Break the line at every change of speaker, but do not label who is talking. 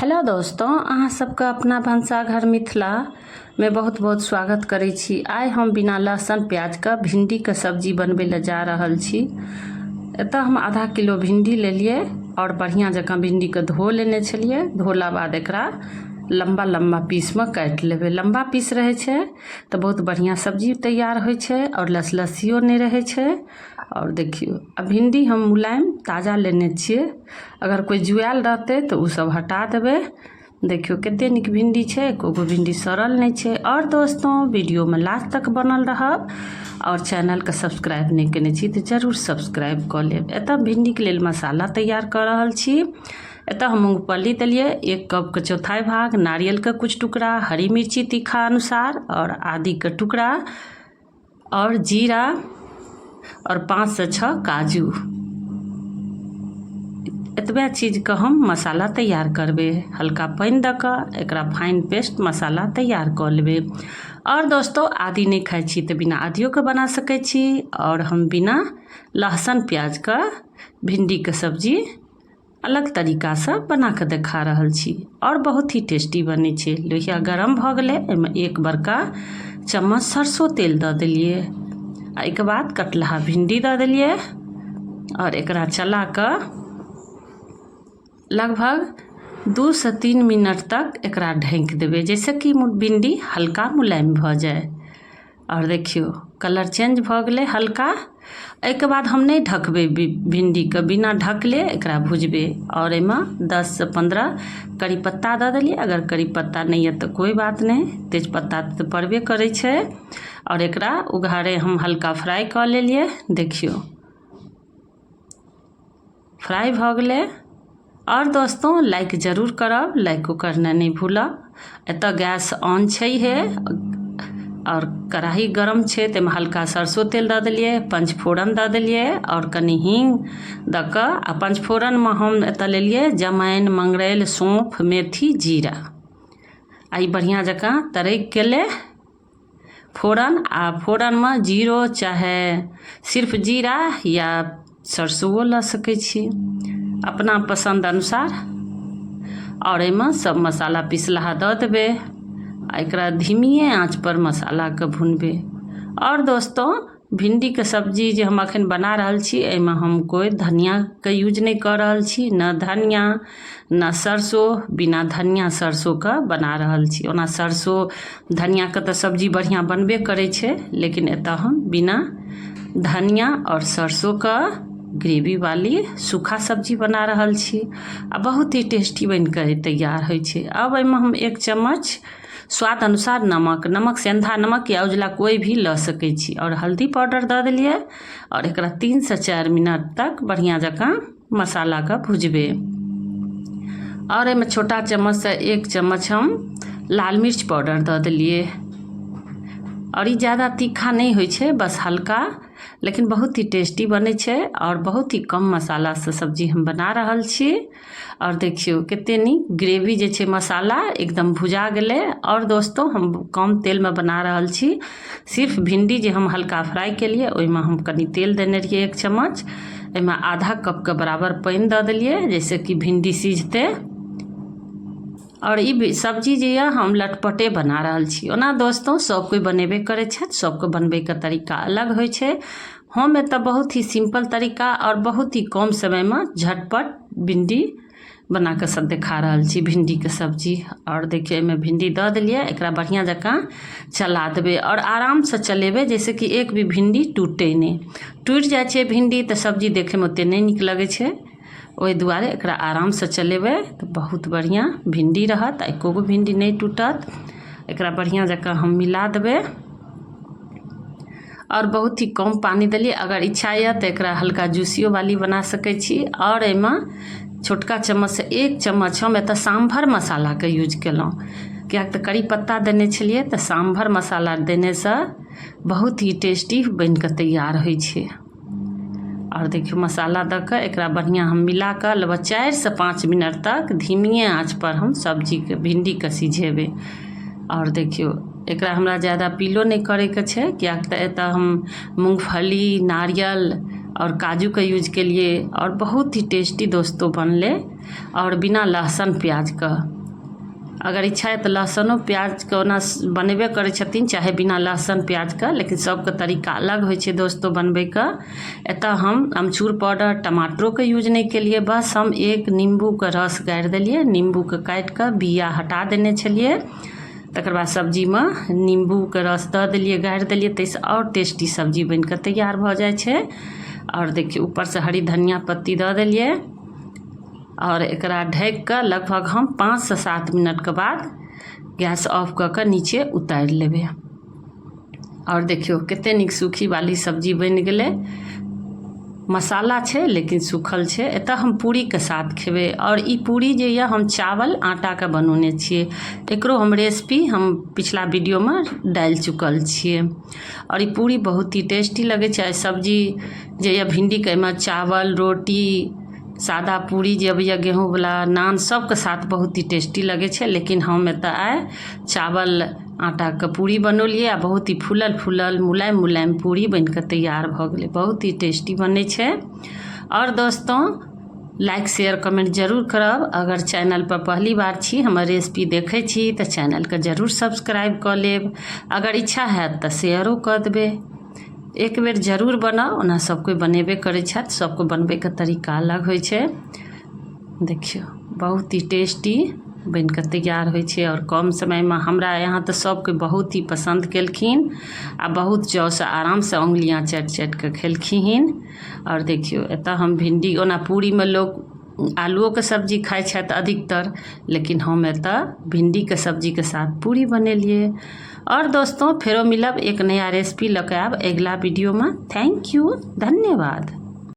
Hello दोस्तों, अहाँ सबके अपना भनसाघर मिथिला में बहुत बहुत स्वागत करै छी। आइ हम बिना लहसुन प्याजके भिंडीके सब्जी बनबै लए जा रहल छी। एतऽ हम आधा किलो भिंडी लेलियै आओर बढ़िआँ जकाँ भिंडीके धो लेने छलियै। धोला बाद एकरा लम्बा लम्बा पीसमे काटि लेबै। लम्बा पीस रहै छै तऽ बहुत बढ़िआँ सब्जी तैयार होइ छै आओर लसलसियो नहि रहै छै। आओर देखियौ, आ भिंडी हम मुलायम ताजा लेने छियै। अगर कोइ जुआयल रहतै तऽ ओ सब हटा देबै। देखियौ कते नीक भिंडी छै, एको गो भिंडी सड़ल नहि छै। आओर दोस्तों, वीडियोमे लास्ट तक बनल रहब आओर चैनलके सब्सक्राइब नहि केने छी तऽ जरूर सब्सक्राइब कऽ लेब। एतऽ भिंडीके लेल मसाला तैयार कऽ रहल छी। एतऽ हम मूँगफली देलियै 1 कपके चौथाई भाग, नारियलके कुछ टुकड़ा, हरी मिर्ची तीखा अनुसार आओर आदीके टुकड़ा और जीरा और 5 से 6 काजू। एतबे चीजके हम मसाला तैयार करबै। हल्का पानि दऽ कऽ एकरा फाइन पेस्ट मसाला तैयार कऽ लेबै। और दोस्तों, आदि नहि खाइ छी तऽ बिना आदियोके बना सकै छी। और हम बिना लहसुन प्याजके भिंडीके सब्जी अलग तरीकासँ बना कऽ देखा रहल छी आओर बहुत ही टेस्टी बनै छै। लोहिया गरम भऽ गेलै, एहिमे 1 बड़का चम्मच सरसो तेल दऽ देलियै आ एहिके बाद कटलहा भिंडी दऽ देलियै आओर एकरा चला कऽ लगभग 2 से 3 मिनट तक एकरा ढाँकि देबै, जाहिसँ कि भिंडी हल्का मुलायम भऽ जाय। आओर देखियौ कलर चेंज भऽ गेलै हल्का। एहिके बाद हम नहि ढकबै भिंडीके, बिना ढकले एकरा भुजबै। आओर एहिमे 10 से 15 करी पत्ता दऽ देलियै। अगर करी पत्ता नहि यऽ तऽ कोइ बात नहि, तेजपत्ता तऽ पड़बे करै छै। आओर एकरा उघारे हम हल्का फ्राइ कऽ लेलियै। देखियौ फ्राइ भऽ गेलै। आओर दोस्तों, लाइक जरूर करब, लाइको करना नहि भूलब। एतऽ गैस ऑन छै हे आओर कढ़ाही गरम छै, ताहिमे हल्का सरसो तेल दऽ देलियै, पंचफोरन दऽ देलियै आओर कनि हींग दऽ कऽ। आ पंचफोरनमे हम एतऽ लेलियै जमाइन, मंगरैल, सौँफ, मेथी, जीरा। आ ई बढ़िआँ जकाँ तड़कि गेलै फोरन। आ फोरनमे जीरो चाहे सिर्फ जीरा या सरसोओ लऽ सकै छी अपना पसन्द अनुसार। आओर एहिमे सब मसाला पिसलाहा दऽ देबै आ एकरा धीमिए आँचपर मसालाके भुनबै। आओर दोस्तों, भिंडीके सब्जी जे हम अखन बना रहल छी, एहिमे हम कोइ धनियाके यूज नहि कऽ रहल छी, न धनिया न सरसो। बिना धनिया सरसोके बना रहल छी। ओना सरसो धनियाके तऽ सब्जी बढ़िआँ बनबे करै छै, लेकिन एतऽ हम बिना धनिया आओर सरसोके ग्रेवी वाली सूखा सब्जी बना रहल छी आ बहुत ही टेस्टी बनि कऽ तैयार होइ छै। आब एहिमे हम 1 चम्मच स्वाद अनुसार नमक, नमक सेंधा नमक या उजला कोइ भी लऽ सकै छी, आओर हल्दी पाउडर दऽ देलियै आओर एकरा 3 से 4 मिनट तक बढ़िआँ जकाँ मसालाके भुजबै। आओर एहिमे छोटा चम्मचसँ 1 चम्मच हम लाल मिर्च पाउडर दऽ देलियै। आओर ई ज्यादा तीखा नहि होइ छै, बस हल्का, लेकिन बहुत ही टेस्टी बनै छै आओर बहुत ही कम मसालासँ सब्जी हम बना रहल छी। आओर देखियौ कते नीक ग्रेवी जे छै, मसाला एकदम भुजा गेलै। आओर दोस्तों, हम कम तेलमे बना रहल छी। सिर्फ भिंडी जे हम हल्का फ्राइ केलियै, ओहिमे हम कनि तेल देने रहियै 1 चम्मच। एहिमे आधा कपके बराबर पानि दऽ देलियै, जाहिसँ कि भिंडी सिझतै। आओर ई सब्जी जे यऽ, हम लटपटे बना रहल छी। ओना दोस्तों, सब कोइ बनेबे करै छथि, सबके बनबैके तरीका अलग होइ छै। हम एतऽ बहुत ही सिम्पल तरीका आओर बहुत ही कम समयमे झटपट भिंडी बना कऽ सब देखा रहल छी भिंडीके सब्जी। आओर देखियौ, एहिमे भिंडी दऽ देलियै। एकरा बढ़िआँ जकाँ चला देबै आओर आरामसँ चलेबै, जाहिसँ कि एक भी भिंडी टूटै नहि। टूटि जाइ छै भिंडी तऽ सब्जी देखैमे ओतेक नहि नीक लगै छै। ओहि दुआरे एकरा आरामसँ चलेबै तऽ बहुत बढ़िआँ भिंडी रहत आ एको गो भिंडी नहि टूटत। एकरा बढ़िआँ जकाँ हम मिला देबै आओर बहुत ही कम पानि देलियै। अगर इच्छा यऽ तऽ एकरा हल्का जूसियो वाली बना सकै छी। आओर एहिमे छोटका चम्मचसँ 1 चम्मच हम एतऽ साम्भर मसालाके यूज केलहुँ, किएक तऽ करी पत्ता देने छलियै तऽ साम्भर मसाला देनेसँ बहुत ही टेस्टी बनि कऽ तैयार होइ छै। आओर देखियौ, मसाला दऽ कऽ एकरा बढ़िआँ हम मिला कऽ लगभग 4 से 5 मिनट तक धीमिए आँचपर हम सब्जीके भिंडीके सिझेबै। आओर देखियौ, एकरा हमरा ज्यादा पीलो नहि करैके छै, किएक तऽ एतऽ हम मूँगफली, नारियल आओर काजूके यूज केलियै आओर बहुत ही टेस्टी दोस्तो बनलै। आओर बिना लहसुन प्याजके, अगर इच्छा है तऽ लहसुनो प्याजके ओना बनेबे करै छथिन चाहे बिना लहसुन प्याजके, लेकिन सबके तरीका अलग होइ छै दोस्तो बनबैके। एतऽ हम अमचूर पाउडर टमाटरोके यूज नहि केलियै, बस हम एक नीम्बूके रस गाड़ि देलियै। नीम्बूके काटिकऽ बिया हटा देने छलियै, तकर बाद सब्जीमे नीम्बूके रस दऽ देलियै, गाड़ि देलियै, ताहिसँ आओर टेस्टी सब्जी बनिकऽ तैयार भऽ जाइ छै। आओर देखियौ ऊपरसँ हरी धनिया पत्ती दऽ देलियै आओर एकरा ढकिकऽ लगभग हम 5 से 7 मिनटके बाद गैस ऑफ कऽ कऽ नीचे उतारि लेबै। आओर देखियौ कते नीक सूखी वाली सब्जी बनि गेलै। मसाला छै लेकिन सूखल छै। एतऽ हम पूरीके साथ खेबै। आओर ई पूरी जे यऽ हम चावल आटाके बनौने छियै, एकरो हम रेसिपी हम पिछला वीडियोमे डालि चुकल छियै। आओर ई पूरी बहुत ही टेस्टी लगै छै। सब्जी जे यऽ भिण्डीके, एहिमे चावल, रोटी, सादा पूरी जे अबैए गेहूँवला, नान, सबके साथ बहुत ही टेस्टी लगै छै। लेकिन हम एतऽ आइ चावल आटाके पूरी बनौलियै आ बहुत ही फूलल फूलल मुलायम मुलायम पूरी बनि कऽ तैयार भऽ गेलै। बहुत ही टेस्टी बनै छै। आओर दोस्तों, लाइक, शेयर, कमेंट जरूर करब। अगर चैनल पर पहली बार छी, हमर रेसिपी देखै छी, तऽ चैनलके जरूर सब्सक्राइब कऽ लेब। अगर इच्छा हैत तऽ शेयरो कऽ देबै। एक बेर जरूर बनाउ। ओना सब कोइ बनेबे करै छथि, सबके बनबैके तरीका अलग होइ छै। देखियौ, बहुत ही टेस्टी बनि कऽ तैयार होइ छै आओर कम समयमे। हमरा यहाँ तऽ सबके बहुत ही पसन्द केलखिन आ बहुत चावसँ आरामसँ उंगलियाँ चाटि चाटि कऽ खेलखिन। आओर देखियौ, एतऽ हम भिण्डी, ओना पूरीमे लोक आलुओके सब्जी खाइ छथि अधिकतर, लेकिन हम एतऽ भिण्डीके सब्जीके साथ पूरी बनेलियै। आओर दोस्तों, फेरो मिलब, एक नया रेसिपी लऽ कऽ आयब अगिला वीडियोमे। Thank you, धन्यवाद।